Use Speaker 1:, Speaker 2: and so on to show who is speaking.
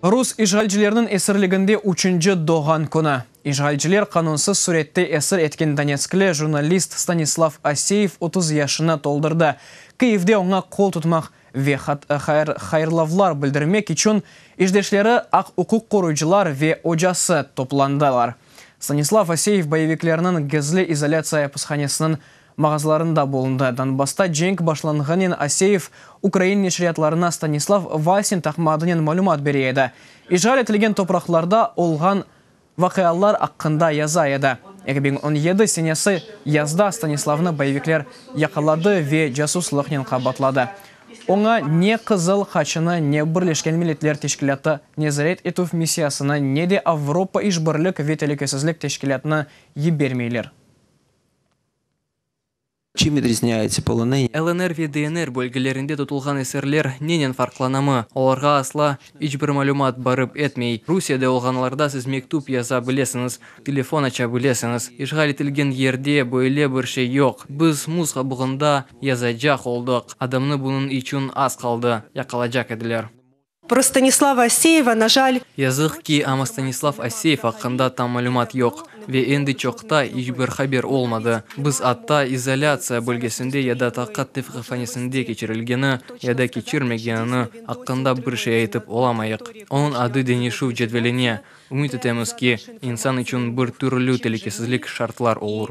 Speaker 1: Rus işğalcilerniñ esirliginde üçünci doğğan künü. İşğalciler qanunsız sürette esir etken donetskli jurnalist Stanislav Aseyev 30 yaşını toldurdı. Kyivde oña qol tutmaq ve hayırlavlar bildirmek içün işdeşleri, aq-uquq qoruyıcılar ve ocası toplandılar. Stanislav Aseyev boyeviklerniñ gizli izolâtsiya apishanesiniñ mağazlarında bulundı. Donbassta cenk başlanğanen Aseyev ukrain neşriyatlarına Stanislav Vasin taqma adınen malümat bere edi. İşğal etilgen topraqlarda olğan vaqialar aqqında yaza edi. 2017 senesi yazda Stanislavnı boyevikler yaqaladı ve casuslıqnen qabaatladı. Oña ne Qızıl Haçını, ne Birleşken Milletler Teşkilâtı nezaret etüv missiyasını, ne de Avropa işbirlik ve telükesizlik teşkilâtını yibermeyler.
Speaker 2: Чим відрізняються полонені?
Speaker 3: LNR ve DNR bölgelerinde tutulğan esirler nenen farqlanamı? Olarğa asla iç bir malümat barıp yetmey. Rusiyede olğanlarda siz mektüp yaza bilesiñiz, telefon aça bilesiñiz. İşğal etilgen yerde böyle bir şey yoq. Biz muz qabuğında yazacaq oldıq, adamnı bunıñ içün az qaldı yaqalaycaq ediler.
Speaker 4: Про Станіслава Асєєва, на жаль,
Speaker 3: Yazıq ki, amma Stanislav Aseyev aqqında tam malümat yoq. Ve endi çoqta iç bir haber olmadı. Biz atta izolâtsiya bölgesinde ya da taqiqat tevqifhanesinde keçirilgeni ya da keçirmegenini aqqında bir şey aytıp olamayıq. Onıñ adı deñişüv cedveline. Ümüt etemiz ki, insan içün bir türlü telükesizlik şartlar olur.